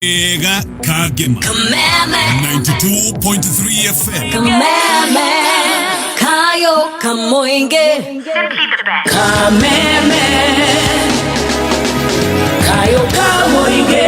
Ega Kagema Kameme 92.3 FM. Kameme Kayo Kamoinge Kameme Kayo Kamoinge.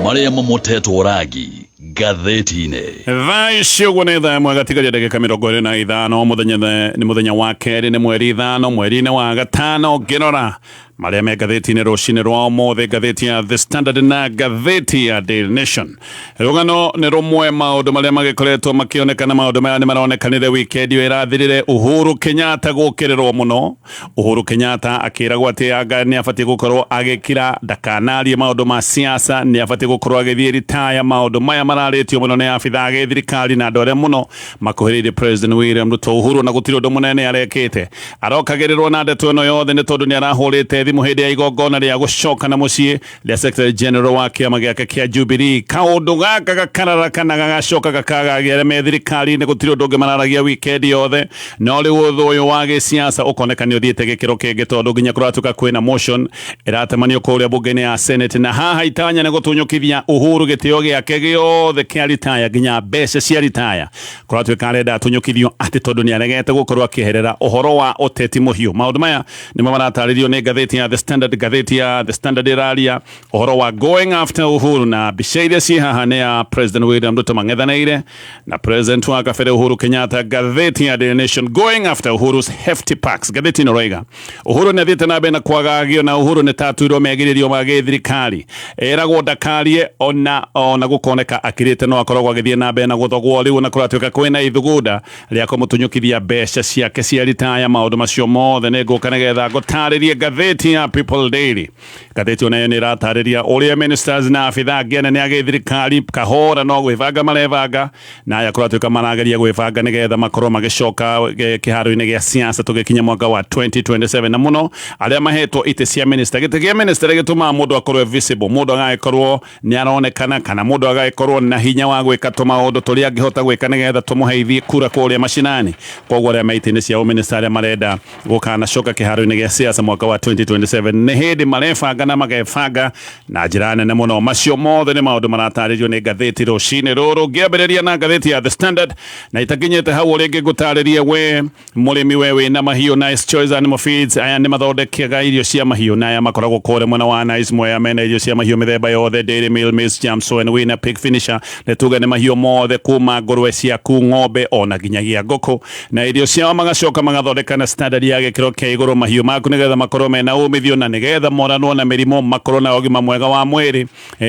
Marĩa mamotetwo rangi ngathĩti-inĩ. Thaa ici ũguo nĩ thaa ĩmwe gatigaria ndagĩka 25. Mũthenya nĩ mũthenya wa kerĩ, nĩ mweri 5, mweri-inĩ wa gatano. Ngĩrora marĩa me ngathĩti-inĩ rũcinĩ rwa ũmũthĩ, ngathĩti ya The Standard na ngathĩti ya Daily Nation, rũgano nĩ rũmwe. Maũndũ marĩa magĩkoretwo makĩonekana, maũndũ maya nĩ maronekanire wikendi ĩyo ĩrathirire. Uhuru Kenyatta gũkĩrĩrwo mũno, Uhuru Kenyatta akĩragwo atĩ anga nĩ abatiĩ gũkorwo agĩkira, ndakanarie maũndũ ma siasa, nĩ abatiĩ gũkorwo agĩthiĩ ritaya. Maũndũ maya mararĩtio mũno nĩ abithaa a gĩthirikari na andũ arĩa mũno makuhĩrĩirie President William Ruto. Uhuru na gũtirĩ ũndũ mũnene arekĩte, arokagĩrĩrwo na ndeto ĩno yothe nĩ tondũ nĩ arahũrĩte thimũ hĩndĩ ya igongona rĩa gũcoka na mũciĩ rĩa Secretary General wa kĩama gĩake kĩa Jubilee. Kaũndũ gaka gakararaka na gagacoka gakagagia arĩa me thirikari-inĩ, gũtirĩ ũndũ ũngĩ mararagia wikendi yothe. No rĩu ũthũ ũyũ wa gĩsiasa ũkoneka nĩ ũthiĩte gĩkĩro kĩngĩ, tondũ nginya kũratuĩka kwĩna motion ĩratemanio kũrĩa bunge-inĩ ya Senate, na haha itanya nĩ gũtunyũkithia Uhuru gĩtĩo gĩake gĩothe kĩa ritaya, nginya mbeca cia ritaya. Kũratuĩka arenda atunyũkithio atĩ tondũ nĩ aregete gũkorwo akĩeherera ũhoro wa ũteti mũhiũ. Maũndũ maya nĩmo maratarĩrio nĩ ngathĩti ya The Standard. Ngathĩti ya The Standard ĩraria ũhoro wa going after Uhuru, na mbica iria ciĩ haha nĩ ya President William Ruto mang'ethanĩire na President wa kabere Uhuru Kenyatta. Ngathĩti ya Daily Nation, going after Uhuru's hefty perks. Ngathĩti ĩno roiga Uhuru nĩ athiĩte na mbere na kwagagio, na Uhuru nĩ tatuirwo megirĩrio ma gĩthirikari, eragwo ndakarie ona gũkoneka akirĩte, no akoragwo agĩthiĩ na mbere na gũthogwo. Rĩu ona kũratuĩka kwĩna ithugunda rĩa kũmũtunyũkithia mbeca ciake cia ritaya. Maũndũ macio mothe nĩ ngũka nĩgetha ngũtarĩrie. Ngathĩti ya People Daily, ngathĩti onayo nĩ ĩratarĩria ũrĩa ministers na abithaa angĩ anene a gĩthirikari kahora no gwĩbanga marebanga, na aya kũratuĩka marageria gwĩbanga nĩgetha makorwo magĩcoka kĩharo-inĩ gĩa siasa tũgĩkinya mwaka wa 2027, na mũno arĩa mahetwo itĩ cia minister. Gĩtĩ kĩa minister gĩtũmaga mũndũ akorwo visible, mũndũ agagĩkorwo nĩ aronekana, kana mũndũ agagĩkorwo na hinya wa gwĩka tũmaũndũ tũrĩa angĩhota gwĩka nĩgetha tũmũheithie kura kũrĩa macinani. Koguo arĩa me itĩ-inĩ cia ũminista, arĩa marenda gũkanacoka kĩharo-inĩ gĩa siasa mwaka wa 2027, nĩ hĩndĩ marebanga na magebanga na njĩra nene mũno. Macio mothe nĩ maũndũ maratarĩrio nĩ ngathĩti rũcinĩ rũrũ. Ngĩambĩrĩria na ngathĩti ya The Standard, na itakinyĩte hau rĩngĩ ngũtarĩrie we mũrĩmi, we wĩna mahiũ, Nice Choice Animal Feeds. Aya nĩ mathondekaga irio cia mahiũ, na aya makoragwo kũrĩa mwena wa Nice Mwea, mena irio cia mahiũ mĩthemba yothe, Dairy Meal, Maize Germ, and Winner Pig Finisher. Nĩ tuge nĩ mahiũ mothe kuma ngũrwe ciaku, ng'ombe, ona nginyagia ngũkũ, na irio ciao magacoka magathondeka na standard ya gĩkĩro kĩa igũrũ, mahiũ maku nĩgetha makorwo mena umithio, na nĩgetha moranwo na mĩrimũ, makorwo na ũgima mwega wa mwĩrĩ.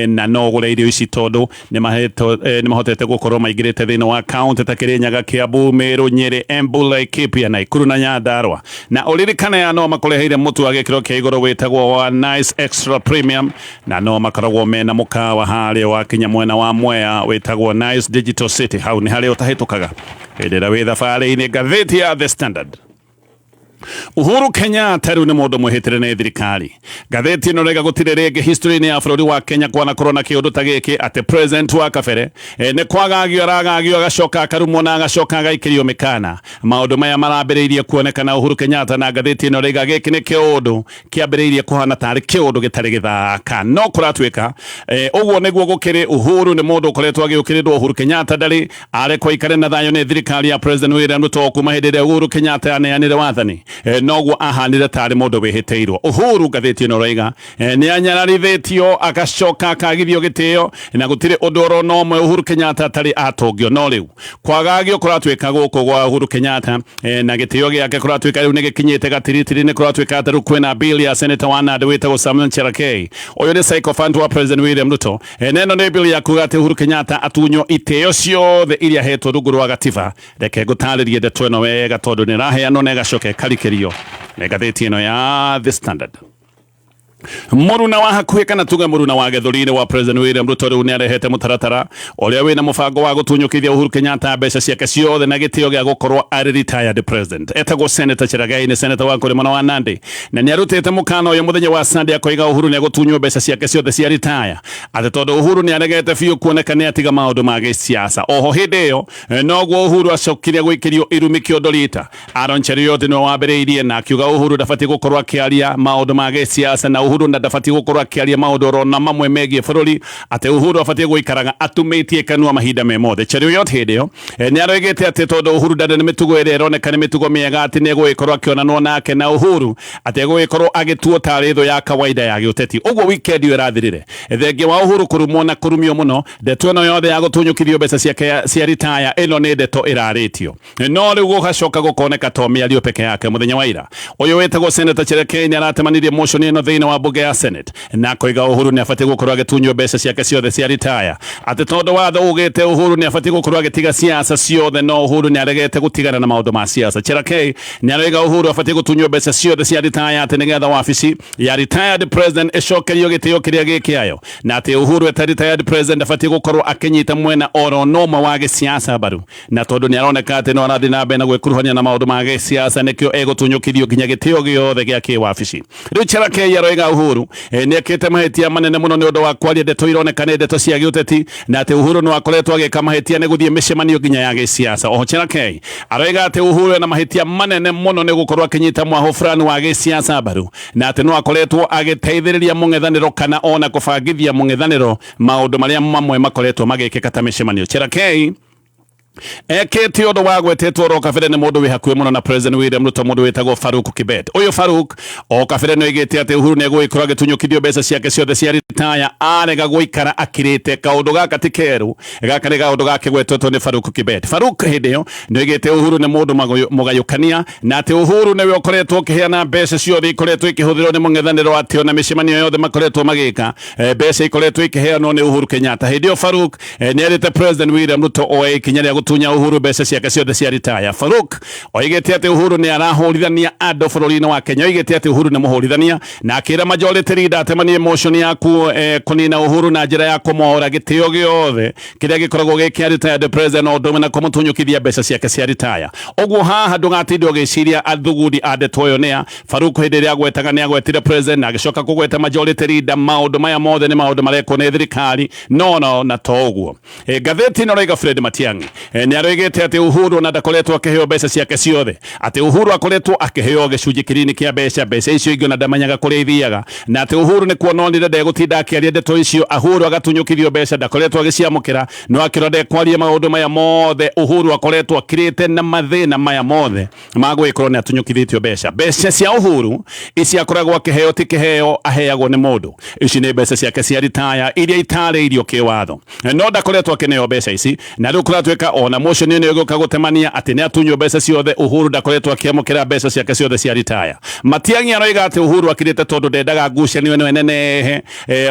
Na no ũgũre irio ici tondũ nĩ mahotete gũkorwo maingĩrĩte thĩinĩ wa kaunti ta Kĩrĩnyaga, Kiambu, Meru, Nyĩrĩ, Embu, Laikipia, Naikuru na Nyandarua. Na ũririkane ya no makũreheire mũtu wa gĩkĩro kĩa igũrũ wĩtagwo wa Nice Extra Premium, na no makoragwo mena mũkawa harĩa wakinya mwena wa Mwea wĩtagwo Nice Digital City. Hau nĩ harĩa ũtahĩtũkaga hĩndĩ ĩrĩa wĩ thabarĩ-inĩ. Ngathĩti ya The Standard, Uhuru Kenyatta rĩu nĩ mũndũ mwĩhĩtĩre nĩ thirikari. Ngathĩti ĩno rĩga gũtirĩ rĩngĩ history-inĩ ya bũrũri wa Kenya kwanakorwo na kĩũndũ ta gĩkĩ, atĩ president wa kabere nĩ kwagagio aragagio, agacoka akarumwo, na agacoka agaikĩrio mĩkana. Maũndũ maya marambĩrĩirie kuonekana Uhuru Kenyatta, na ngathĩti ĩno rĩga gĩkĩ nĩ kĩũndũ kĩambĩrĩirie kũhana tarĩ kĩũndũ gĩtarĩ gĩthaka, no kũratuĩka ũguo nĩguo gũkĩrĩ. Uhuru nĩ mũndũ ũkoretwo agĩũkĩrĩrwo. Uhuru Kenyatta ndarĩ arekwo aikare na thayũ nĩ thirikari ya President William Ruto. Kuma hĩndĩ ĩrĩa Uhuru Kenyatta aneanire wathani, noguo ahanire tarĩ mũndũ wĩhĩtĩirwo. Uhuru, ngathĩti ĩno raiga, nĩ anyararithĩtio, agacoka akagithio gĩtĩo, na gũtirĩ ũndũ oro na ũmwe Uhuru Kenyatta atarĩ atũngio. No rĩu kwagagio kũratuĩka gũkũ gwa Uhuru Kenyatta na gĩtĩo gĩake kũratuĩka rĩu nĩ gĩkinyĩte gatiritiri. Nĩ kũratuĩka atĩ rĩu kwĩna bill ya senator wa Nandi wĩtagwo Samuel Cherargei. Ũyũ nĩ sycophant wa President William Ruto. Na ĩno nĩ bill ya kuga atĩ Uhuru Kenyatta atunywo itĩo ciothe iria ahetwo rungu rwa gatiba. Reke ngũtarĩrie ndeto ĩno wega, tondũ nĩ ĩraheanwo na ĩgacoka ĩkarikĩrio nĩ ngathĩti ĩno ya The Standard. Mũruna wa hakuhĩ, kana tuge mũruna wa gĩthũri-inĩ wa President William Ruto, rĩu nĩ arehete mũtaratara ũrĩa wĩna mũbango wa gũtunyũkithia Uhuru Kenyatta mbeca ciake ciothe na gĩtĩo gĩa gũkorwo arĩ retired president. Etagwo Senator Cherargei, nĩ senator wa kũrĩ mwena wa Nandi, na nĩ arutĩte mũkana ũyũ mũthenya wa Sunday, akoiga Uhuru nĩ agũtunywo mbeca ciake ciothe cia retire, atĩ tondũ Uhuru nĩ aregete biũ kuoneka nĩ atiga maũndũ ma gĩsiasa. Oho hĩndĩ ĩyo noguo Uhuru acokire gwĩkĩrio irumi kĩondo rita. Aaron Cheruiyot nĩwe wambĩrĩirie na akiuga Uhuru ndabatiĩ gũkorwo akĩaria maũndũ ma gĩsiasa, na Uhuru na ndabatiĩ gũkorwo akĩaria maũndũ oro na mamwe megiĩ bũrũri, atĩ Uhuru abatiĩ gũikaraga atumĩtie kanua mahinda me mothe. Cheruiyot hĩndĩ ĩyo nĩ aroigĩte atĩ tondũ Uhuru ndarĩ na mĩtugo ĩrĩa ĩroneka nĩ mĩtugo mĩega, atĩ nĩ egũgĩkorwo akĩonanwo nake na Uhuru atĩ egũgĩkorwo agĩtuo tarĩ thũ ya kawaida ya gĩũteti. Ũguo weekend ĩyo ĩrathirire thengia wa Uhuru kũrumwo na kũrumio mũno, ndeto ĩno yothe ya gũtunyũkithio mbeca ciake cia ritaya ĩno nĩ ndeto ĩrarĩtio, no rĩu gũgacoka gũkoneka to mĩario peke yake. Mũthenya wa ira ũyũ wĩtagwo Senator Cherargei nĩ aratemanirie motion ĩno thĩinĩ wa bunge ya Senate na akoiga Uhuru nĩ abatiĩ gũkorwo agĩtunywo mbeca ciake ciothe cia ritaya, atĩ tondũ watho ugĩte Uhuru nĩ abatiĩ gũkorwo agĩtiga siasa ciothe, no Uhuru nĩ aregete gũtigana na maũndũ ma siasa. Cherargei nĩ aroiga Uhuru abatiĩ gũtunywo mbeca ciothe cia ritaya atĩ nĩgetha wabici ya retired president ĩcokerio gĩtĩo kĩrĩa gĩ kĩayo, na atĩ Uhuru eta retired president abatiĩ gũkorwo akĩnyita mwena oro no ũmwe wa gĩsiasa mbaru, na tondũ nĩ aroneka atĩ no arathiĩ na mbere na gwĩkuruhania na maũndũ ma gĩsiasa nĩkĩo egũtunyũkithio nginya gĩtĩo gĩothe gĩa kĩwabici. Rĩu Cherargei aroiga Uhuru nĩ ekĩte mahĩtia manene mũno nĩ ũndũ wa kwaria ndeto ironeka nĩ ndeto cia gĩũteti, na atĩ Uhuru no akoretwo agĩka mahĩtia nĩ gũthiĩ mĩcemanio nginya ya gĩsiasa. Oho Cherargei aroiga atĩ Uhuru ena mahĩtia manene mũno nĩ gũkorwo akĩnyita mwahũ fulani wa gĩsiasa mbaru, na atĩ no akoretwo agĩteithĩrĩria mũng'ethanĩro kana ona kũbangithia mũng'ethanĩro maũndũ marĩa mamwe makoretwo magĩkĩka ta mĩcemanio. Cherargei ekĩte ũndũ wagwetetwo oro kabere nĩ mũndũ wĩ hakuhĩ mũno na President William Ruto, mũndũ wĩtagwo Farouk Kibet. Ũyũ Farouk o kabere nĩ oigĩte atĩ Uhuru nĩ egũgĩkorwo agĩtunyũkithio mbeca ciake ciothe cia ritaya arega gũikara akirĩte. Kaũndũ gaka ti kerũ, gaka nĩ kaũndũ gakĩgwetetwo nĩ Farouk Kibet. Farouk hĩndĩ ĩyo nĩ oigĩte Uhuru nĩ mũndũ mũgayũkania, na atĩ Uhuru nĩwe ũkoretwo ũkĩheana mbeca ciothe ikoretwo ikĩhũthĩrwo nĩ mũng'ethanĩro, atĩ ona mĩcemanio yothe makoretwo magĩka mbeca ikoretwo ikĩheanwo nĩ Uhuru Kenyatta. Hĩndĩ ĩyo Farouk nĩ erĩte President William Ruto oe ikinya rĩa gũtunya Uhuru mbeca ciake ciothe cia ritaya. Farouk oigĩte atĩ Uhuru nĩ arahũrithania andũ bũrũri-inĩ wa Kenya, oigĩte atĩ Uhuru nĩ mũhũrithania, na akĩra majority leader atemanie motion ya kũnina Uhuru na njĩra ya kũmwaũra gĩtĩo gĩothe kĩrĩa gĩkoragwo gĩ kĩa retired president, o ũndũ ũmwe na kũmũtunyũkithia mbeca ciake cia ritaya. Ũguo haha ndũgatinde ũgĩciria athugudi a ndeto ĩyo nĩa Farouk. Hĩndĩ ĩrĩa agwetaga nĩ agwetire president na agĩcoka kũgweta majority leader. Maũndũ maya mothe nĩ maũndũ marekwo nĩ thirikari, no no na to ũguo. Ngathĩti ĩno ĩroiga Fred Matiang'i nĩ aroigĩte atĩ Uhuru ona ndakoretwo akĩheo mbeca ciake ciothe, atĩ Uhuru akoretwo akĩheo gĩcunjĩ kĩnini kĩa mbeca, mbeca icio ingĩ ona ndamenyaga kũrĩa ithiaga, na atĩ Uhuru nĩ kuona onire ndegũtinda akĩaria ndeto icio, Uhuru agatunyũkithio mbeca ndakoretwo agĩciamũkĩra, no akĩrwo ndekwaria maũndũ maya mothe. Uhuru akoretwo akirĩte na mathĩna maya mothe magwĩkorwo nĩ atunyũkithĩtio mbeca. Mbeca cia Uhuru ici akoragwo akĩheo ti kĩheo aheagwo nĩ mũndũ, ici nĩ mbeca ciake cia ritaya iria itarĩirio kĩwatho, no ndakoretwo akĩneo mbeca ici, na rĩu kũratuĩka ona motion ĩno ĩgũka gũtemania atĩ nĩ atunywo mbeca ciothe. Uhuru ndakoretwo akĩamũkĩra mbeca ciake ciothe cia ritaya. Matiang'i aroiga atĩ Uhuru akirĩte tondũ ndendaga ngucanio ĩno ĩnenehe.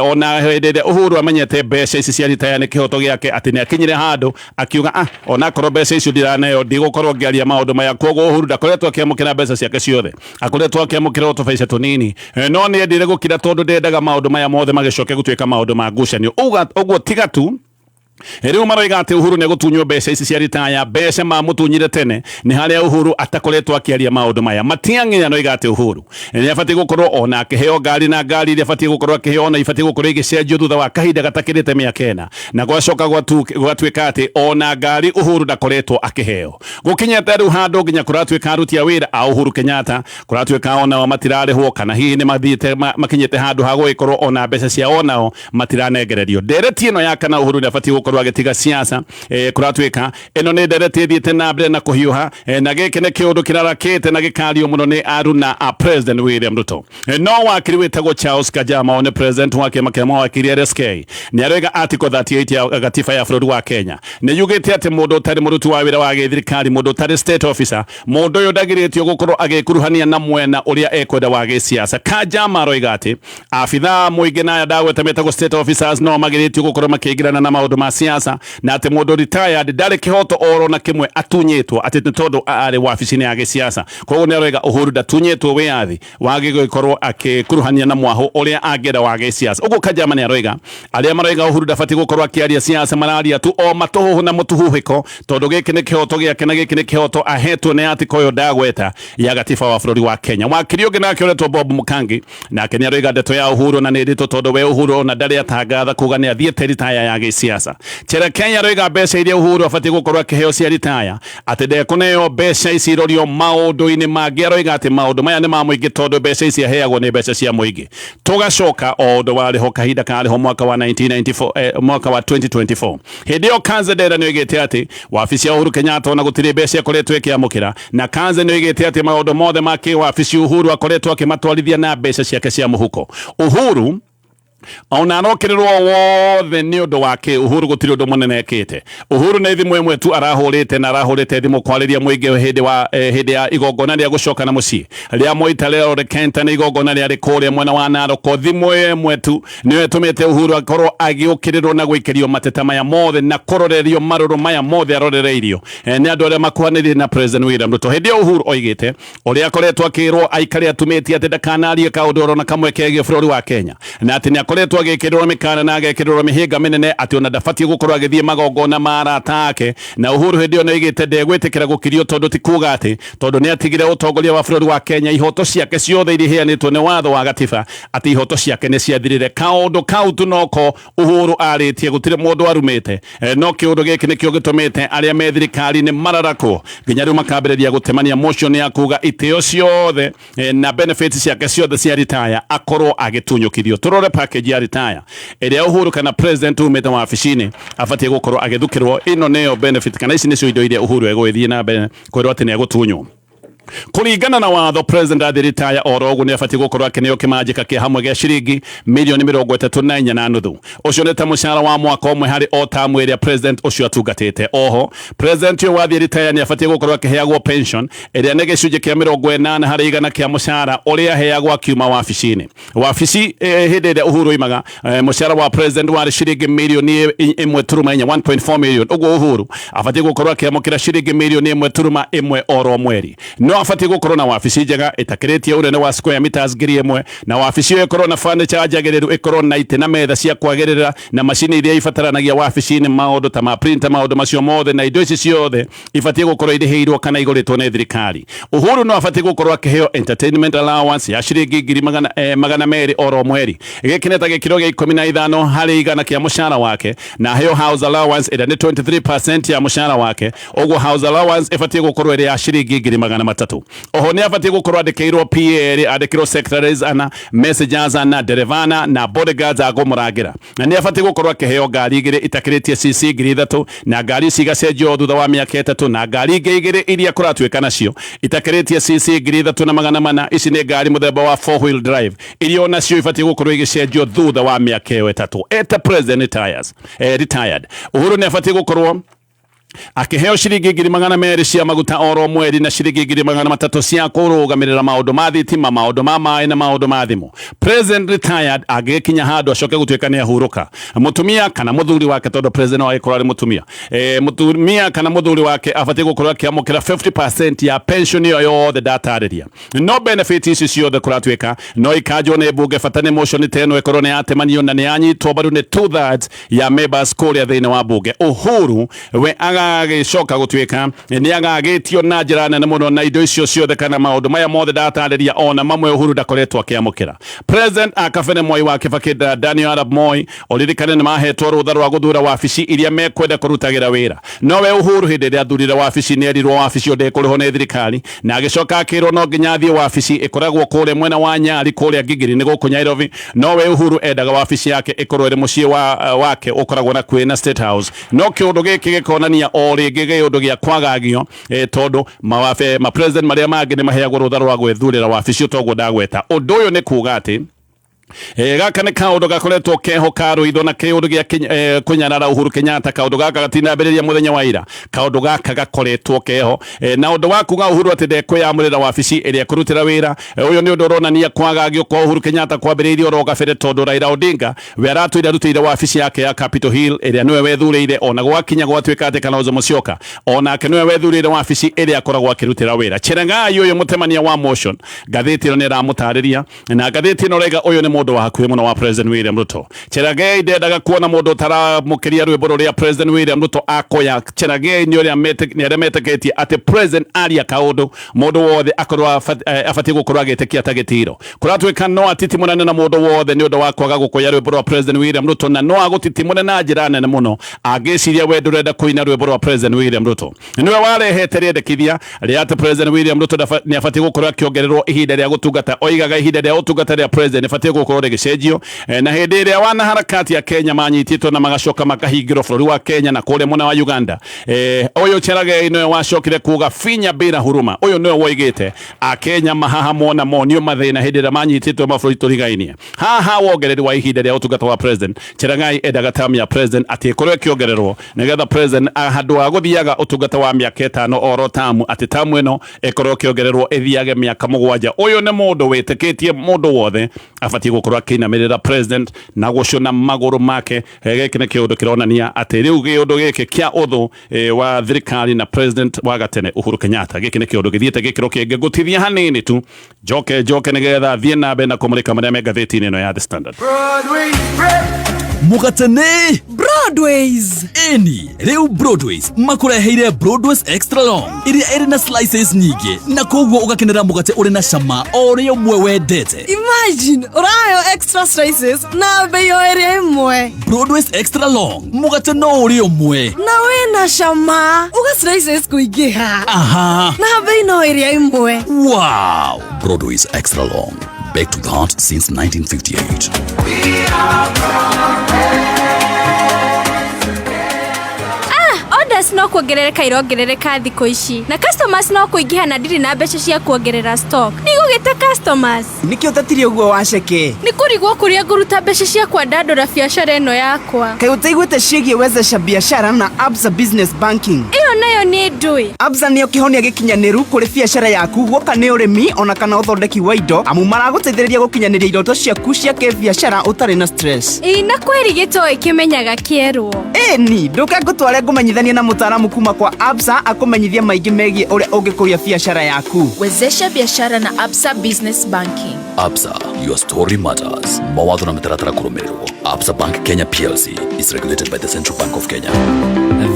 Ona hĩndĩ ĩrĩa Uhuru amenyete mbeca ici cia ritaya nĩ kĩhoto gĩake, atĩ nĩ akinyire handũ akiuga onakorwo mbeca icio ndiraneo ndigũkorwo ngĩaria maũndũ maya. Koguo Uhuru ndakoretwo akĩamũkĩra mbeca ciake ciothe, akoretwo akĩamũkĩra o tũbeca tũnini, no nĩ endire gũkira tondũ ndendaga maũndũ maya mothe magĩcoke gũtuĩka maũndũ ma ngucanio. Ũguo tiga tu rĩu maroiga atĩ Uhuru nĩ egũtunywo mbeca ici cia ritaya, mbeca mamũtunyire tene nĩ harĩa Uhuru atakoretwo akĩaria maũndũ maya. Matiang'i aroiga atĩ Uhuru nĩ abatiĩ gũkorwo ona akĩheo ngari, na ngari iria abatiĩ gũkorwo akĩheo ona ibatiĩ gũkorwo igĩcenjio thutha wa kahinda gatakĩrĩte mĩaka 4, na gwacoka gwatuĩka atĩ ona ngari Uhuru ndakoretwo akĩheo. Gũkinyĩte rĩu handũ nginya kũratuĩka aruti a wĩra a Uhuru Kenyatta kũratuĩka onao matirarĩhwo, kana hihi nĩ mathiĩte makinyĩte handũ ha gũgĩkorwo ona mbeca ciao onao matiranengererio. Ndereti ĩno ya kana Uhuru nĩ abatiĩ gũkorwo agĩtiga siasa, kũratuĩka ĩno nĩ ndereti ĩthiĩte na mbere na kũhiũha, na gĩkĩ nĩ kĩũndũ kĩrarakĩte na gĩkario mũno nĩ aruna a President William Ruto. No wakiri wĩtagwo Charles Kajama, nĩ president wa kĩama kĩa mawakiri LSK, nĩ aroiga Article 38 ya gatiba ya bũrũri wa Kenya nĩ yugĩte atĩ mũndũ ũtarĩ mũruti wa wĩra wa gĩthirikari, mũndũ ũtarĩ state officer, mũndũ ũyũ ndagirĩtio gũkorwo agĩkuruhania na mwena ũrĩa ekwenda wa gĩsiasa. Kajama aroiga atĩ abithaa mũingĩ na aya ndagweta metagwo state officers no magirĩtio gũkorwo makĩingĩrana na maũndũ ma siasa, na atĩ mũndũ retired ndarĩ kĩhoto oro na kĩmwe atunyĩtwo atĩ nĩ tondũ arĩ wabici-inĩ ya gĩsiasa. Koguo nĩ aroiga Uhuru ndatunyĩtwo wĩyathi wa gũgĩkorwo akĩkuruhania na mwahũ ũrĩa angĩenda wa gĩsiasa. Ũguo Kajama nĩ aroiga arĩa maroiga Uhuru ndabatiĩ gũkorwo akĩaria siasa mararia tu o matũhũhũ na mũtuhuhĩko, tondũ gĩkĩ nĩ kĩhoto gĩake na gĩkĩ nĩ kĩhoto ahetwo nĩ article ĩyo ndagweta ya gatiba wa bũrũri wa Kenya. Wakiri ũngĩ nake ũretwo Bob Mukangi nake nĩ aroiga ndeto ya Uhuru na nĩ nditũ, tondũ we Uhuru ona ndarĩ atangatha kuga nĩ athiĩte ritaya ya gĩsiasa. Cherargei aroiga mbeca iria Uhuru abatiĩ gũkorwo akĩheo cia ritaya, atĩ ndekũneo mbeca ici irorio maũndũ-inĩ mangĩ. Aroiga atĩ maũndũ maya nĩ ma mũingĩ tondũ mbeca ici aheagwo nĩ mbeca cia mũingĩ. Tũgacoka o ũndũ warĩho kahinda karĩho mwaka wa 1994, mwaka wa 2024. Hĩndĩ ĩyo Kanze Ndera nĩ oigĩte atĩ wabici ya Uhuru Kenyatta ona gũtirĩ mbeca ĩkoretwo ĩkĩamũkĩra, na Kanze nĩ oigĩte atĩ maũndũ mothe ma kĩwabici Uhuru akoretwo akĩmatwarithia na mbeca ciake cia mũhuko. Uhuru ona arokĩrĩrwo wothe nĩ ũndũ wake. Uhuru gũtirĩ ũndũ mũnene ekĩte. Uhuru nĩ thimũ ĩmwe tu arahũrĩte, na arahũrĩte thimũ kwarĩria mũingĩ hĩndĩ ya igongona rĩa gũcoka na mũciĩ rĩa Moita Leo Kenta, nĩ igongona rĩarĩ kũrĩa mwena wa Narok. Thimũ ĩmwe tu nĩyo ĩtũmĩte Uhuru akorwo agĩũkĩrĩrwo na gũikĩrio mateta maya mothe na kũrorerio marũrũ maya mothe arorereirio nĩ andũ arĩa makuhanĩrĩirie na President William Ruto. Hĩndĩ ĩyo Uhuru oigĩte ũrĩa akoretwo akĩrwo aikare atumĩtie, atĩ ndakanarie kaũndũ orona kamwe kegiĩ bũrũri wa Kenya, na atĩ nĩ akoretwo agĩkĩrĩrwo mĩkana na agekĩrĩrwo mĩhĩnga mĩnene, atĩ ona ndabatiĩ gũkorwo agĩthiĩ magongona ma arata ake. Na Uhuru hĩndĩ ĩyo nĩ oigĩte ndegwĩtĩkĩra gũkirio, tondũ ti kuga atĩ tondũ nĩ atigire ũtongoria wa bũrũri wa Kenya, ihoto ciake ciothe iria iheanĩtwo nĩ watho wa gatiba, atĩ ihoto ciake nĩ ciathirire. Kaũndũ kau tu noko Uhuru arĩtie, gũtirĩ mũndũ arumĩte. No kĩũndũ gĩkĩ nĩkĩo gĩtũmĩte arĩa me thirikari-inĩ mararakwo nginya rĩu makambĩrĩria gũtemania motion ya kuga itĩo ciothe na benefits ciake ciothe cia retire akorwo agĩtunyũkithio. Tũrore package ya retire ĩrĩa Uhuru kana president umĩte wabici-inĩ abatiĩ gũkorwo agĩthukĩrwo. Ĩno nĩyo benefit, kana ici nĩcio indo iria Uhuru egũgĩthiĩ na mbere kwĩrwo atĩ nĩ egũtunywo. Kũringana na watho, president athĩ retire oro ũguo nĩ abatiĩ gũkorwo akĩneo kĩmanjĩka kĩa hamwe gĩa ciringi mirioni 34.5. Ũcio nĩ ta mũcara wa mwaka ũmwe harĩ o tamu ĩrĩa president ũcio atungatĩte. Oho president ũyũ wathiĩ retire nĩ abatiĩ gũkorwo akĩheagwo pension ĩrĩa nĩ gĩcunjĩ kĩa 80% kĩa mũcara ũrĩa aheagwo akiuma wabici-inĩ. Wabici hĩndĩ ĩrĩa Uhuru oimaga, mũcara wa president warĩ ciringi mirioni 1.4, 1.4 million. Ũguo Uhuru abatiĩ gũkorwo akĩamũkĩra ciringi mirioni 1.1 oro mweri. No abatiĩ gũkorwo na wabici njega ĩtakĩrĩtie ũnene wa square meters 1000, na wabici ĩyo ĩkorwo na furniture njagĩrĩru, ĩkorwo na itĩ na metha cia kwagĩrĩra na macini iria ibataranagia wabici-inĩ, maũndũ ta ma printer, maũndũ macio mothe, na indo ici ciothe ibatiĩ gũkorwo irĩhĩirwo kana igũrĩtwo nĩ thirikari. Uhuru no abatiĩ gũkorwo akĩheo entertainment allowance ya ciringi ngiri 200 oro mweri. Gĩkĩ nĩ ta gĩkĩro gĩa 15% kĩa mũcara wake, na aheo house allowance ĩrĩa nĩ 23% ya mũcara wake. Ũguo house allowance ĩbatiĩ gũkorwo ĩrĩ ya ciringi 300,000. Oho nĩ abatiĩ gũkorwo andĩkĩirwo PA erĩ, andĩkĩrwo secretaries ana, messengers ana, ndereba na bodyguards a kũmũrangĩra, na nĩ abatiĩ gũkorwo akĩheo ngari igĩrĩ itakĩrĩtie cc 3000, na ngari ici igacenjio thutha wa mĩaka 3, na ngari ingĩ igĩrĩ iria kũratuĩka nacio itakĩrĩtie cc 3400. Ici nĩ ngari mũthemba wa four wheel drive, iria onacio ibatiĩ gũkorwo igĩcenjio thutha wa mĩaka ĩyo 3. Eta president retired, Uhuru nĩ abatiĩ gũkorwo akĩheo ciringi 200,000 cia maguta oro mweri, na ciringi 300,000 cia kũrũgamĩrĩra maũndũ ma thitima, maũndũ ma maĩ na maũndũ ma thimũ. President retired angĩgĩkinya handũ acoke gũtuĩka nĩ ahurũka, mũtumia kana mũthuri wake, tondũ president no agĩkorwo arĩ mũtumia, mũtumia kana mũthuri wake abatiĩ gũkorwo akĩamũkĩra 50% ya pension ĩyo yothe ndatarĩria. No benefit ici ciothe kũratuĩka no ikanjwo nĩ mbunge, bata nĩ motion ta ĩno ĩkorwo nĩ yatemanio na nĩ yanyitwo mbaru nĩ two-thirds ya members kũrĩa thĩinĩ wa mbunge. Uhuru we agagĩcoka gũtuĩka nĩ agagĩtio na njĩra nene mũno na indo icio ciothe kana maũndũ maya mothe ndatarĩria, ona mamwe Uhuru ndakoretwo akĩamũkĩra. President akabene Mwai wa Kibaki na Daniel Arap Moi, ũririkane nĩ mahetwo rũtha rwa gũthura wabici iria mekwenda kũrutagĩra wĩra. Nowe Uhuru hĩndĩ ĩrĩa athurire wabici, nĩ erirwo wabici ĩyo ndĩkũrĩhwo nĩ thirikari, na agĩcoka akĩrwo no nginya athiĩ wabici ĩkoragwo kũrĩa mwena wa Nyali, kũrĩa Gigiri, nĩ gũkũ Nairobi. Nowe Uhuru endaga wabici yake ĩkorwo ĩrĩ mũciĩ wake ũkoragwo na kuhĩ na State House. No kĩũndũ gĩkĩ gĩkonania o rĩngĩ gĩũndũ gĩa kwagagio, tondũ ma president marĩa mangĩ nĩ maheagwo rũtha rwa gwĩthurĩra wabici toguo ndagweta. Ũndũ ũyũ nĩ kuga atĩ gaka nĩ kaũndũ gakoretwo keho ka rũitho na kĩũndũ gĩa kũnyarara Uhuru Kenyatta. Kaũndũ gaka gatinambĩrĩria mũthenya wa ira, kaũndũ gaka gakoretwo keho, na ũndũ wa kuga Uhuru atĩ ndekwĩyamũrĩra wabici ĩrĩa ekũrutĩra wĩra, ũyũ nĩ ũndũ ũronania kwagagio kwa Uhuru Kenyatta kwambĩrĩirie oro gabere, tondũ Raila Odinga we aratũire arutĩire wabici yake ya Capitol Hill ĩrĩa nĩwe wethurĩire, ona gwakinya gwatuĩka atĩ Kalonzo Musyoka onake nĩwe wethurĩire wabici ĩrĩa akoragwo akĩrutĩra wĩra. Cherargei ũyũ mũtemania wa motion, ngathĩti ĩno nĩ ĩramũtarĩria, na ngathĩti ĩno raiga ũyũ nĩ mũndũ wa hakuhĩ mũno wa President William Ruto. Cherargei ndendaga kuona mũndũ ũtaramũkĩria rwĩmbo rũrĩa President William Ruto akoya. Cherargei nĩ ũrĩa nĩ arĩa metĩkĩtie atĩ President aria kaũndũ, mũndũ wothe akorwo abatiĩ gũkorwo agĩtĩkia ta gĩtiro. Kũratuĩka no atitimũrane na mũndũ wothe nĩ ũndũ wa kwaga gũkoya rwĩmbo rwa President William Ruto, na no agũtitimũre na njĩra nene mũno angĩciria we ndũrenda kũina rwĩmbo rwa President William Ruto. Nĩwe warehete rĩendekithia rĩa atĩ President William Ruto nĩ abatiĩ gũkorwo akĩongererwo ihinda rĩa gũtungata. Oigaga ihinda rĩa ũtungata rĩa President rĩbatiĩ gũkorwo rĩgĩcenjio. Na hĩndĩ ĩrĩa wanaharakati a Kenya manyitĩtwo na magacoka makahingĩrwo bũrũri wa Kenya na kũrĩa mwena wa Uganda, ũyũ Cherargei nĩwe wacokire kuga finya bila huruma. Ũyũ nĩwe woigĩte Akenya mahahamwo na monio mathĩna hĩndĩ ĩrĩa manyitĩtwo mabũrũri tũrigainie. Haha wongereri wa ihinda rĩa ũtungata wa President, Cherargei endaga term ya President atĩ ĩkorwo ĩkĩongererwo nĩgetha President handũ ha gũthiaga ũtungata wa mĩaka 5 oro tamu, atĩ tamu ĩno ĩkorwo ĩkĩongererwo ĩthiage mĩaka 7. Ũyũ nĩ mũndũ wĩtĩkĩtie mũndũ wothe abatiĩ gũkorwo akĩinamĩrĩra President na gũcũna magũrũ make. Gĩkĩ nĩ kĩũndũ kĩronania atĩ rĩu kĩũndũ gĩkĩ kĩa ũthũ wa thirikari na President wa gatene Uhuru Kenyatta, gĩkĩ nĩ kĩũndũ gĩthiĩte gĩkĩro kĩngĩ. Gũtithia hanini tu, njoke njoke nĩgetha thiĩ na mbere na kũmũrĩka marĩa me ngathĩti-inĩ ĩno ya The Standard. Mũgatene. Broadways. Ĩni rĩu Broadways makũreheire Broadways Extra Long ĩrĩa ĩrĩ na slices nyingĩ, na koguo ũgakenera mũgate ũrĩ na cama o ũrĩa ũmwe wendete. Imagine ũrayo extra slices na bei o ĩrĩa ĩmwe. Broadways Extra Long, mũgate no ũrĩa ũmwe na wĩna cama, uga slices kũingĩha na bei no ĩrĩa ĩmwe. Wow! Broadways Extra Long, back to the heart since 1958. Orders no kuongerereka irongerereka thikũ ici, na customers no kũingĩha, na ndirĩ na mbeca cia kuongerera stock. Ndigũgĩte customers. Nĩkĩ ũtetirie ũguo waceke? Nĩ kũrigwo kũrĩa ngũruta mbeca cia kwandandũra biacara ĩno yakwa. Kaĩ ũtaiguĩte ciĩgiĩ Wezesha Biashara na Absa Business Banking? Ĩyo nayo nĩ ndũĩ. Absa nĩyo kĩhonia gĩkinyanĩru kũrĩ biacara yaku, guoka nĩ ũrĩmi ona kana ũthondeki wa indo, amu maragũteithĩrĩria gũkinyanĩria iroto ciaku cia kĩbiacara ũtarĩ na stress. Ĩ na kweri gĩtoĩ kĩmenyaga kĩerwo. Ĩni ndũke ngũtware ngũmenyithanie na mũtaaramu kuma kwa Absa akũmenyithie maingĩ megiĩ ũrĩa ũngĩkũria biacara yaku. Wezesha biashara na Absa Business Banking. Absa, your story matters. Mawatho na mĩtaratara kũrũmĩrĩrwo. Absa Bank Kenya PLC is regulated by the Central Bank of Kenya.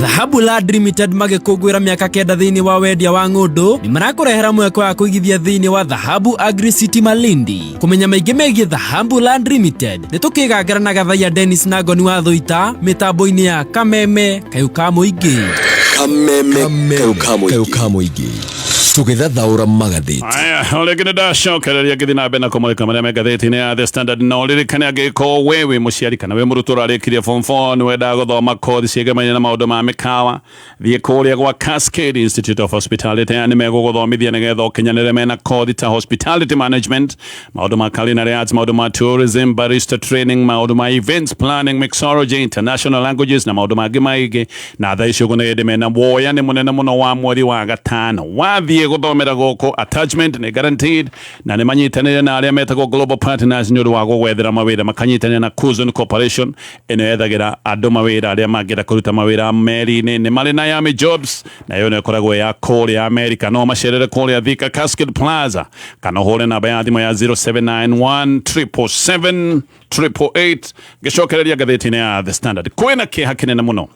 Dhahabu Land Limited magĩkũngũĩra mĩaka 9 thĩinĩ wa wendia wa ng'ũndũ, nĩ marakũrehera mweke wa kũigithia thĩinĩ wa Dhahabu Agri City Malindi. Kũmenya maingĩ megiĩ Dhahabu Land Limited, nĩ tũkĩgangara na Gathaiya Dennis na Ngoni wa Thũita mĩtambo-inĩ ya Kameme Kayũ ka Mũingĩ. Kameme Kayũ ka Mũingĩ, tũgĩthathaũra magathĩti. Aya, o rĩngĩ nĩ ndacokereria ngĩthiĩ na mbere na kũmũrĩka marĩa me ngathĩti-inĩ ya The Standard. Na ũririkane, angĩkorwo we wĩ mũciari kana wĩ mũrutwo ũrarĩkirie form 4, nĩ wendaga gũthoma kothi ciĩgemaine na maũndũ ma mĩkawa, thiĩ kũrĩa gwa Cascade Institute of Hospitality. Nĩ megũgũthomithia nĩgetha ũkinyanĩre. Mena kothi ta hospitality management, maũndũ ma culinary arts, maũndũ ma tourism, barista training, maũndũ ma events planning, mixology, international languages na maũndũ mangĩ maingĩ. Na thaa ici ũguo nĩ hĩndĩ mena woya nĩ mũnene mũno wa mweri wa gatano. Wathiĩ gũthomera gũkũ, attachment nĩ guaranteed, na nĩ manyitanĩire na arĩa metagwo Global Partners nĩ ũndũ wa gũgwethera mawĩra, makanyitanĩra na Kuzon Corporation ĩno yethagĩra andũ mawĩra arĩa mangĩenda kũruta mawĩra meri-inĩ. Nĩ marĩ na Yami Jobs, nayo nĩ ĩkoragwo ya kũrĩa America. No macerere kũrĩa Thika Cascade Plaza kana ũhũre namba ya thimũ ya 0791 777 888. Ngĩcokereria ngathĩti-inĩ ya The Standard, kwĩna kĩeha kĩnene mũno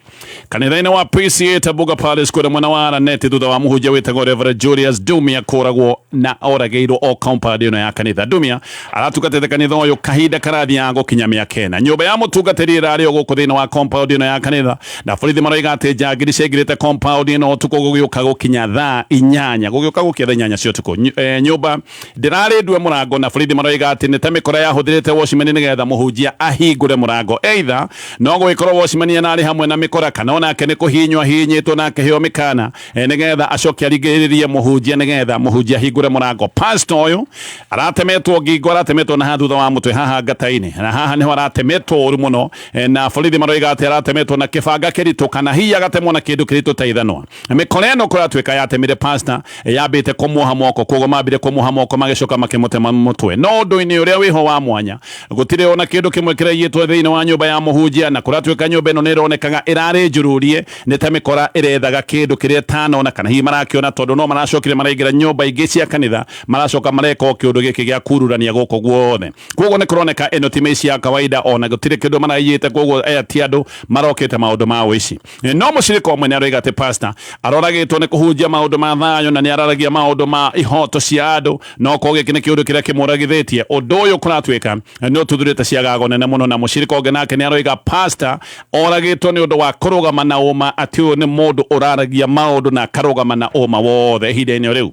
kanitha-inĩ wa PCA Tabuga Palace kũrĩa mwena wa Araneti thutha wa mũhunjia wĩtagwo Reverend Julius Dumia kũragwo na oragĩirwo o compound ĩno ya kanitha. Dumia aratungatĩte kanitha ũyũ kahinda karathiaga gũkinya mĩaka 4. Nyũmba ya mũtungatĩri ĩrarĩ o gũkũ thĩinĩ wa compound ĩno ya kanitha, na borithi maroiga atĩ njangiri ciaingĩrĩte compound ĩno ũtukũ gũgĩũka gũkinya thaa 8, gũgĩũka gũkinya thaa 8 cia ũtukũ. Nyũmba ndĩrarĩ ndue mũrango, na borithi maroiga atĩ nĩ ta mĩkora yahũthĩrĩte watchman nĩgetha mũhunjia ahingũre mũrango. Either no gũgĩkorwo watchman arĩ hamwe na mĩkora, kana onake nĩ kũhihinywo ahihinyĩtwo na akĩheo mĩkana nĩgetha acoke arigĩrĩrie mũhunjia nĩgetha mũhunjia ahingũre mũrango. Pastor ũyũ aratemetwo ngingo, aratemetwo na haha thutha wa mũtwe haha ngata-inĩ, na haha nĩho aratemetwo ũru mũno, na borithi maroiga atĩ aratemetwo na kĩbanga kĩritũ kana hihi agatemwo na kĩndũ kĩritũ ta ithanwa. Mĩkora ĩno kũratuĩka yatemire pastor yambĩte kũmuoha moko, koguo mambire kũmuoha moko magĩcoka makĩmũtema mũtwe. No ũndũ-inĩ ũrĩa wĩho wa mwanya, gũtirĩ ona kĩndũ kĩmwe kĩraiyĩtwo thĩinĩ wa nyũmba ya mũhunjia, na kũratuĩka nyũmba ĩno nĩ ĩronekaga ĩrarĩ njururie, nĩ ta mĩkora ĩrethaga kĩndũ kĩrĩa ĩtanona kana hihi marakĩona, tondũ no maracoka. maracokire maraingĩra nyũmba ingĩ cia kanitha, maracoka mareka o kĩũndũ gĩkĩ gĩa kururania gũkũ guothe. Koguo nĩ kũroneka ĩno ti mĩici ya kawaida, ona gũtirĩ kĩndũ maraiyĩte, koguo aya ti andũ marokĩte maũndũ ma ũici. No mũcirika ũmwe nĩ aroiga atĩ pastor aroragĩtwo nĩ kũhunjia maũndũ ma thayũ na nĩ araragia maũndũ ma ihoto cia andũ, no ko gĩkĩ nĩ kĩũndũ kĩrĩa kĩmũragithĩtie. Ũndũ ũyũ kũratuĩka nĩ ũtuthũrĩte ciagago nene mũno, na mũcirika ũngĩ nake nĩ aroiga pastor oragĩtwo nĩ ũndũ wa kũrũgama na ũma, atĩ ũyũ nĩ mũndũ ũraragia maũndũ na akarũgama na ũma wothe ihinda-inĩ rĩu.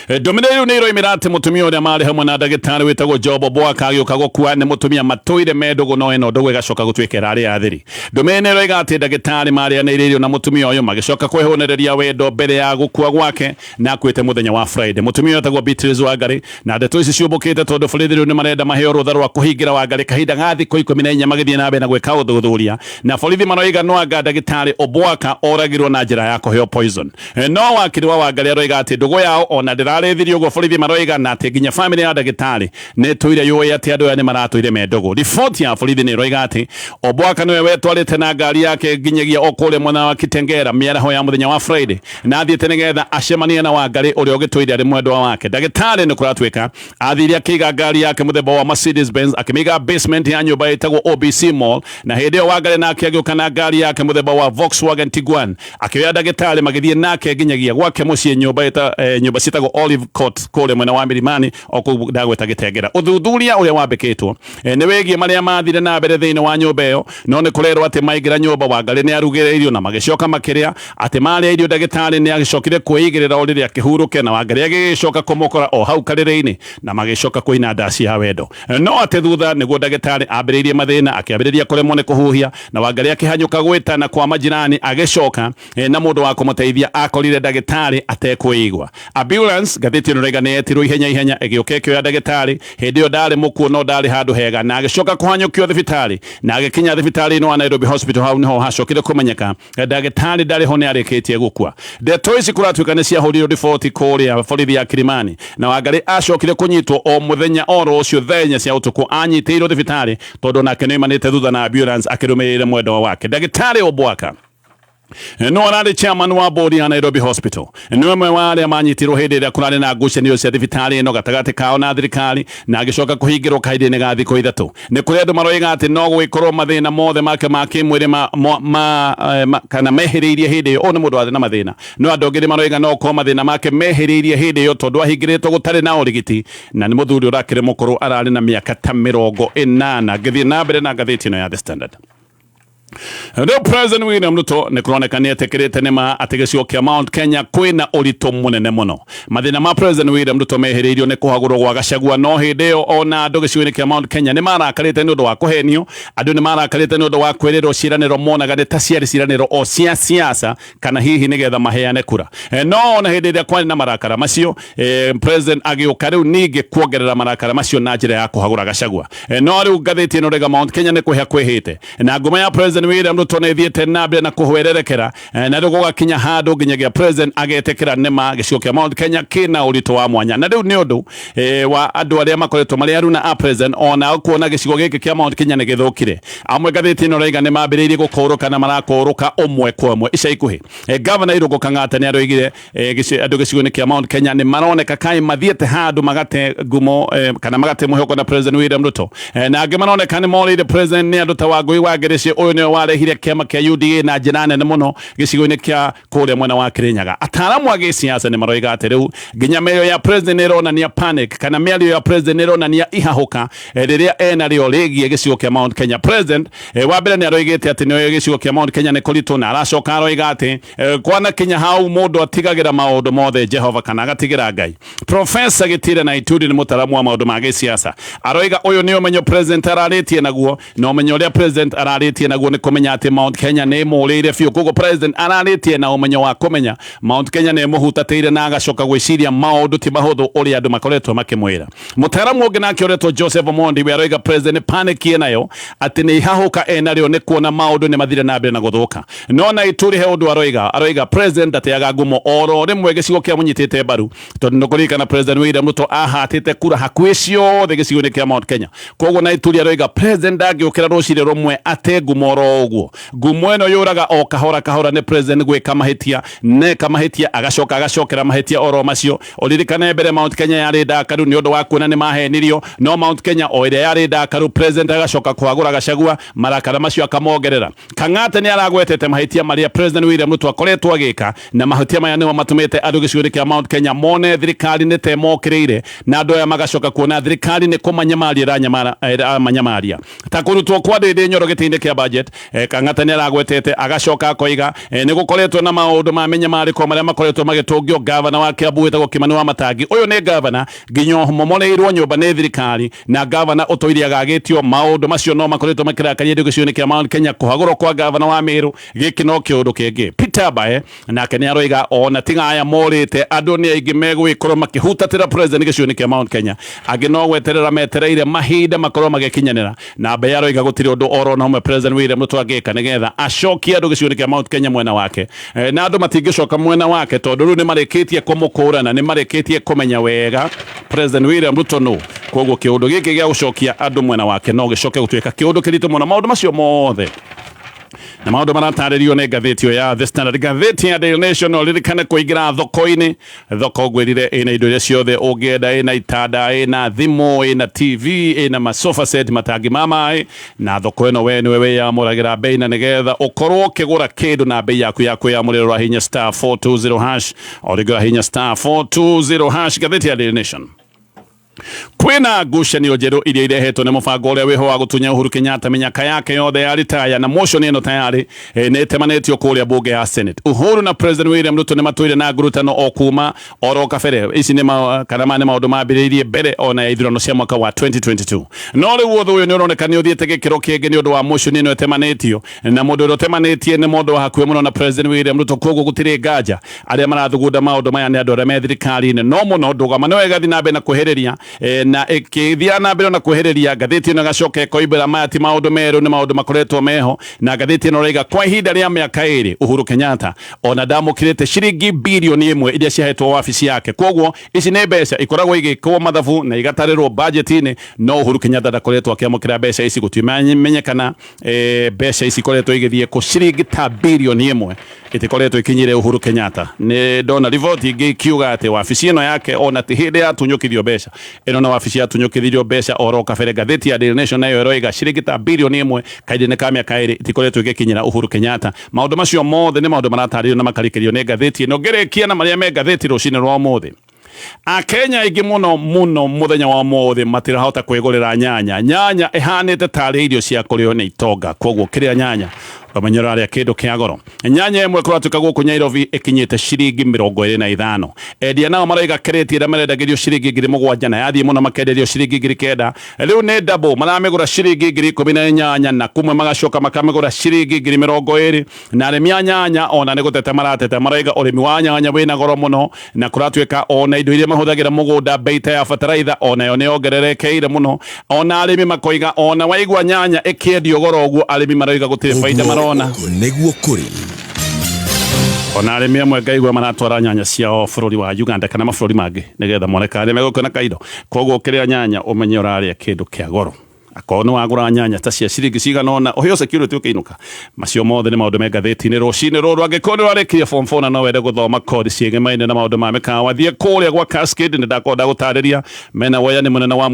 Ndũmĩrĩri rĩu nĩ iroimĩra atĩ mũtumia ũrĩa marĩ hamwe na ndagĩtarĩ wĩtagwo Job Obwaka agĩũka gũkua nĩ mũtumia matũire me ndũgũ, no ĩno ndũgũ ĩgacoka gũtuĩka ĩrarĩ ya thiri. Ndũmĩrĩri nĩ ĩroiga atĩ ndagĩtarĩ marĩanĩire irio na mũtumia ũyũ magĩcoka kwĩhũnĩrĩria wendo mbere ya gũkua gwake, na akuĩte mũthenya wa Friday. Mũtumia ũyũ etagwo Beatrice Wangari, na ndeto ici ciũmbũkĩte tondũ borithi rĩu nĩ marenda maheo rũtha rwa kũhingĩra Wangari kahinda ga thikũ 14 magĩthiĩ na mbere na gwĩka ũthuthuria, na borithi maroiga no anga ndagĩtarĩ Obwaka oragirwo na njĩra ya kũheo poison. No wakiri wa Wangari aroiga atĩ ndũgũ yao ona ndĩrarĩthirie ũguo borithi maroiga, na atĩ nginya famĩlĩ ya ndagĩtarĩ nĩ ĩtũire yũĩ atĩ andũ aya nĩ maratũire me ndũgũ. Riboti ya borithi nĩ ĩroiga atĩ Obwaka nĩwe wetwarĩte na ngari yake nginyagia o kũrĩa mwena wa Kitengera mĩaraho ya mũthenya wa Friday, na athiĩte nĩgetha acemanie na Wangari ũrĩa ũgĩtũire arĩ mwendwa wake. Ndagĩtarĩ nĩ kũratuĩka athire akĩiga ngari yake mũthemba wa Mercedes Benz, akĩmĩiga basement ya nyũmba ĩtagwo OBC Mall, na hĩndĩ ĩyo Wangari nake agĩũka na ngari yake mũthemba wa Volkswagen Tiguan, akĩoya ndagĩtarĩ magĩthiĩ nake nginyagia gwake mũciĩ nyũmba nyũmba ciĩtagwo Olive Court kũrĩa mwena wa Milimani o kũu ndagweta Gĩtengera. Ũthuthuria ũrĩa wambĩkĩtwo nĩ wĩgiĩ marĩa mathire na mbere thĩinĩ wa nyũmba ĩyo, no nĩ kũrerwo atĩ maingĩra nyũmba Wangari nĩ arugĩre irio na magĩcoka makĩrĩa, atĩ marĩa irio ndagĩtarĩ nĩ agĩcokire kwĩigĩrĩra ũrĩrĩ akĩhurũke, na Wangari agĩgĩcoka kũmũkora o hau karĩrĩ-inĩ na magĩcoka kũina ndaci ya wendo. No atĩ thutha nĩguo ndagĩtarĩ ambĩrĩirie mathĩna, akĩambĩrĩria kũremwo nĩ kũhuhia, na Wangari akĩhanyũka gwĩtana kwa majirani, agĩcoka na mũndũ wa kũmũteithia akorire ndagĩtarĩ atekwĩigua. Ambulance ngathĩti ĩno ĩroiga nĩ yetirwo ihenya ihenya ĩgĩũka ĩkĩoya ndagĩtarĩ, hĩndĩ ĩyo ndarĩ mũkuo no ndarĩ handũ hega, na agĩcoka kũhanyũkio thibitarĩ, na agĩkinya thibitarĩ-inĩ wa Nairobi Hospital, hau nĩho hacokire kũmenyeka ndagĩtarĩ ndarĩ ho nĩ arĩkĩtie gũkua. Ndeto ici kũratuĩka nĩ ciahũrirwo riboti kũrĩa borithi ya Kilimani, na Wangari acokire kũnyitwo o mũthenya oro ũcio thaa 4 cia ũtukũ, anyitĩirwo thibitarĩ tondũ nake nĩoimanĩte thutha na ambulance akĩrũmĩrĩire mwendwa wake. Ndagĩtarĩ Obwaka no ararĩ chairman wa board ya Nairobi Hospital, nĩ ũmwe wa arĩa manyitirwo hĩndĩ ĩrĩa kũrarĩ na ngucanio cia thibitarĩ ĩno gatagatĩ kao na thirikari, na agĩcoka kũhingĩrwo kahinda-inĩ ga thikũ 3. Nĩ kũrĩ andũ maroiga atĩ no gũgĩkorwo mathĩna mothe make ma kĩmwĩrĩ kana mehĩrĩirie hĩndĩ ĩyo. Ũyũ nĩ mũndũ warĩ na mathĩna, no andũ angĩ nĩ maroiga no gũkorwo mathĩna make mehĩrĩirie hĩndĩ ĩyo tondũ ahingĩrĩtwo gũtarĩ na ũrigiti, na nĩ mũthuri ũrakĩrĩ mũkũrũ, ararĩ na mĩaka ta 80. Ngĩthiĩ na mbere na ngathĩti ĩno ya The Standard. Rĩu President William Ruto nĩ kũroneka nĩ etĩkĩrĩte nĩ ma atĩ gĩcigo kĩa Mount Kenya kwĩna ũritũ mũnene mũno. Mathĩna ma President William Ruto mehĩrĩirio nĩ kũhagũrwo gwa Gachagua, no hĩndĩ ĩyo ona andũ gĩcigo-inĩ kĩa Mount Kenya nĩ marakarĩte nĩ ũndũ wa kũhenio, andũ nĩ marakarĩte nĩ ũndũ wa kwĩrĩrwo ciĩranĩro monaga nĩ ta ciarĩ ciĩranĩro o cia siasa kana hihi nĩgetha maheane kura. No ona hĩndĩ ĩrĩa kwarĩ na marakara macio, President agĩũka rĩu ningĩ kuongerera marakara macio na njĩra ya kũhagũra Gachagua. No rĩu ngathĩti ĩno rĩga Mount Kenya nĩ kwĩha kwĩhĩte, na nguma ya President William Ruto nĩ ĩthiĩte na mbere na kũhwererekera, na rĩu gũgakinya handũ nginyagia President agetĩkĩra nĩma gĩcigo kĩa Mount Kenya kĩna ũritũ wa mwanya. Na rĩu nĩ ũndũ wa andũ arĩa makoretwo marĩ aruna a President ona kuona gĩcigo gĩkĩ kĩa Mount Kenya nĩ gĩthũkire. Amwe ngathĩti ĩno raiga nĩ mambĩrĩirie gũkũrũka na marakũrũka ũmwe kwa ũmwe ica ikuhĩ. Governor Irũngũ Kang'ata nĩ aroigire andũ gĩcigo-inĩ kĩa Mount Kenya nĩ maroneka kaĩ mathiĩte handũ magate ngumo, kana magate mwĩhoko na President William Ruto. Na angĩ maroneka nĩ morĩire President nĩ andũ ta Wangũi wa Ngĩrĩcĩ, ũyũ nĩwe warehire kĩama kĩa UDA na njĩra nene mũno gĩcigo-inĩ kĩa kũrĩa mwena wa Kirinyaga. Ataaramu a gĩsiasa nĩ maroiga atĩ rĩu nginya mĩario ya President nĩ ĩronania panic, kana mĩario ya President nĩ ĩronania ihahũka rĩrĩa enarĩo rĩgiĩ gĩcigo kĩa Mount Kenya. President wa mbere nĩ aroigĩte atĩ nĩoĩ gĩcigo kĩa Mount Kenya nĩ kũritũ, na aracoka aroiga atĩ kwana kinya hau mũndũ atigagĩra maũndũ mothe Jehova kana agatigĩra Ngai. Professor Gitira na Ituri nĩ mũtaramu wa maũndũ ma gĩsiasa, aroiga ũyũ nĩ ũmenyo President ararĩtie naguo, na ũmenyo ũrĩa President ararĩtie naguo nĩ kũmenya atĩ Mount Kenya nĩ ĩmũrĩire biũ. Koguo President ararĩtie na ũmenyo wa kũmenya Mount Kenya nĩ ĩmũhutatĩire, na agacoka gwĩciria maũndũ ti mahũthũ ũrĩa andũ makoretwo makĩmwĩra. Mũtaramu ũngĩ nake ũretwo Joseph Omondi we aroiga President nĩ panic enayo, atĩ nĩ ihahũka enarĩo nĩ kuona maũndũ nĩ mathire na mbere na gũthũka. No na Ituri he ũndũ aroiga President ndateaga ngumo oro rĩmwe gĩcigo kĩa mũnyitĩte mbaru, tondũ nĩ kũririkana President William Ruto ahatĩte kura hakuhĩ ciothe gĩcigo-inĩ kĩa Mount Kenya. Koguo na Ituri aroiga President ndangĩũkĩra rũcinĩ rũmwe ate ngumo oro oro ũguo. Ngumo ĩno yũraga o kahora kahora nĩ president gwĩka mahĩtia, neka mahĩtia agacoka agacokera mahĩtia oro macio. Ũririkane mbere Mount Kenya yarĩ ndakaru nĩ ũndũ wa kuona nĩ mahenirio, no Mount Kenya o ĩrĩa yarĩ ndakaru president agacoka kũhagũra Gachagua, marakara macio akamongerera. Kang'ata nĩ aragwetete mahĩtia marĩa President William Ruto akoretwo agĩka, na mahĩtia maya nĩmo matũmĩte andũ gĩcigo-inĩ kĩa Mount Kenya mone thirikari nĩ ta ĩmokĩrĩire, na andũ aya magacoka kuona thirikari nĩ kũmanyamaria ĩramanyamaria, ta kũrutwo kwa Ndĩndĩ Nyoro gĩtĩ-inĩ kĩa budget. Kang'ata nĩ aragwetete agacoka akoiga nĩ gũkoretwo na maũndũ ma mĩnyamarĩko marĩa makoretwo magĩtũngio gavana wa Kiambu wĩtagwo Kimani wa Matangi. Ũyũ nĩ gavana nginya ũmomoreirwo nyũmba nĩ thirikari, na gavana ũtũire agagĩtio. Maũndũ macio no makoretwo makĩrakaria andũ gĩcigo-inĩ kĩa Mount Kenya. Kũhagũrwo kwa gavana wa Meru, gĩkĩ no kĩũndũ kĩngĩ. Peter Mbae nake nĩ aroiga ona tiga aya morĩte, andũ nĩ aingĩ megũgĩkorwo makĩhutatĩra president gĩcigo-inĩ kĩa Mount Kenya, angĩ no gweterera metereire mahinda makorwo magĩkinyanĩra. Na Mbae aroiga gũtirĩ ũndũ oro na ũmwe President William Ruto angĩka nĩgetha acokie andũ gĩcigo-inĩ kĩa Mount Kenya mwena wake. Na andũ matingĩcoka mwena wake tondũ rĩu nĩ marĩkĩtie kũmũkũrana, nĩ marĩkĩtie kũmenya wega President William Ruto nũ. Koguo kĩũndũ gĩkĩ gĩa gũcokia andũ mwena wake no gĩcoke gũtuĩka kĩũndũ kĩritũ mũno. Maũndũ macio mothe na maũndũ maratarĩrio nĩ ngathĩti ĩyo ya The Standard. Ngathĩti ya Daily Nation, ũririkane kũingĩra thoko-inĩ. Thoko ngwĩrire ĩna indo iria ciothe ũngĩenda, ĩna itanda, ĩna thimũ, ĩna TV, ĩna masofa set, matangi ma maĩ. Na thoko ĩno we nĩwe wĩyamũragĩra bei, na nĩgetha ũkorwo ũkĩgũra kĩndũ na bei yaku ya kwĩyamũrĩra, ũrahinya *420#. O rĩngĩ ũrahinya *420#. Ngathĩti ya Daily Nation, kwĩna ngucanio njerũ iria irehetwo nĩ mũbango ũrĩa wĩho wa gũtunya Uhuru Kenyatta mĩnyaka yake yothe ya ritaya, na motion ĩno tayarĩ nĩ ĩtemanĩtio kũrĩa bunge ya Senate. Uhuru na President William Ruto nĩ matũire na ngurutano o kuma oro kabere. Ici nĩ kana ma nĩ maũndũ mambĩrĩirie mbere ona ya ithurano cia mwaka wa 2022, no rĩu ũthũ ũyũ nĩ ũroneka nĩ ũthiĩte gĩkĩro kĩngĩ nĩ ũndũ wa motion ĩno ĩtemanĩtio, na mũndũ ũrĩa ũtemanĩtie nĩ mũndũ wa hakuhĩ mũno na President William Ruto. Koguo gũtirĩ nganja arĩa marathugunda maũndũ maya nĩ andũ arĩa me thirikari-inĩ. No mũno ndũgama nĩyo ĩgathiĩ na mbere na kwĩhĩrĩria, na ĩkĩthiĩ na mbere na kwĩhĩrĩria, ngathĩti ĩno ĩgacoka ĩkoimbĩra maya ti maũndũ merũ, nĩ maũndũ makoretwo meho. Na ngathĩti ĩno ĩraiga kwa ihinda rĩa mĩaka 2 Uhuru Kenyatta ona ndamũkĩrĩte ciringi birioni 1 iria ciahetwo wabici yake. Koguo ici nĩ mbeca ikoragwo igĩkwo mathabu na igatarĩrwo budget-inĩ, no Uhuru Kenyatta ndakoretwo akĩamũkĩra mbeca ici. Gũtimenyekana mbeca ici ikoretwo igĩthiĩ kũ. Ciringi ta birioni 1 ĩtikoretwo ikinyĩre Uhuru Kenyatta. Nĩ ndona riboti ingĩ ikiuga atĩ wabici ĩno yake ona ti hĩndĩ yatunyũkithio mbeca. Ĩno na wabici yatunyũkithirio mbeca oro kabere. Ngathĩti ya Daily Nation nayo ĩroiga ciringi ta birioni 1 kahinda-inĩ ka mĩaka 2 itikoretwo igĩkinyĩra Uhuru Kenyatta. Maũndũ macio mothe nĩ maũndũ maratarĩrio na makarĩkĩrio nĩ ngathĩti ĩno. Ngĩrĩkia na marĩa me ngathĩti rũcinĩ rwa ũmũthĩ, Akenya aingĩ mũno mũno mũthenya wa ũmũthĩ matirahota kwĩgũrĩra nyanya. Nyanya ĩhanĩte tarĩ irio cia kũrĩo nĩ itonga. Koguo kĩrĩa nyanya, ũmenye ũrarĩa kĩndũ kĩa goro. Nyanya ĩmwe kũratuĩka gũkũ Nairobi ĩkinyĩte ciringi 25. Endia nao maraiga kĩrĩti ĩrĩa marendagĩrio ciringi 7,000, na yathiĩ mũno makenderio ciringi 9,000, rĩu nĩ double, maramĩgũra ciringi 18,000, na kumwe magacoka makamĩgũra ciringi 20,000. Na arĩmi a nyanya ona nĩ gũteta marateta, maraiga ũrĩmi wa nyanya wĩna goro mũno, na kũratuĩka ona indo iria mahũthagĩra mũgũnda, bei ta ya bataraitha onayo nĩ yongererekeire mũno. Ona arĩmi makoiga ona waigua nyanya ĩkĩendio goro ũguo, arĩmi maroiga gũtirĩ baida marona. Nĩguo kũrĩ. Ona arĩmi amwe ngaigua maratwara nyanya ciao bũrũri wa Uganda kana mabũrũri mangĩ nĩgetha mone kana nĩmegũkĩona kaindo. Koguo ũkĩrĩa nyanya, ũmenye ũrarĩa kĩndũ kĩa goro. Akorwo nĩ wagũra nyanya ta cia ciringi cigana ũna, ũheo security ũkĩinũka. Macio mothe nĩ maũndũ me ngathĩti-inĩ rũcinĩ rũrũ. Angĩkorwo nĩ ũrarĩkirie form 4 na no wende gũthoma kothi ciĩgemaine na maũndũ ma mĩkawa, thiĩ kũrĩa gwa Cascade. Nĩ ndakorwo ndagũtarĩria mena woyani mũnene wa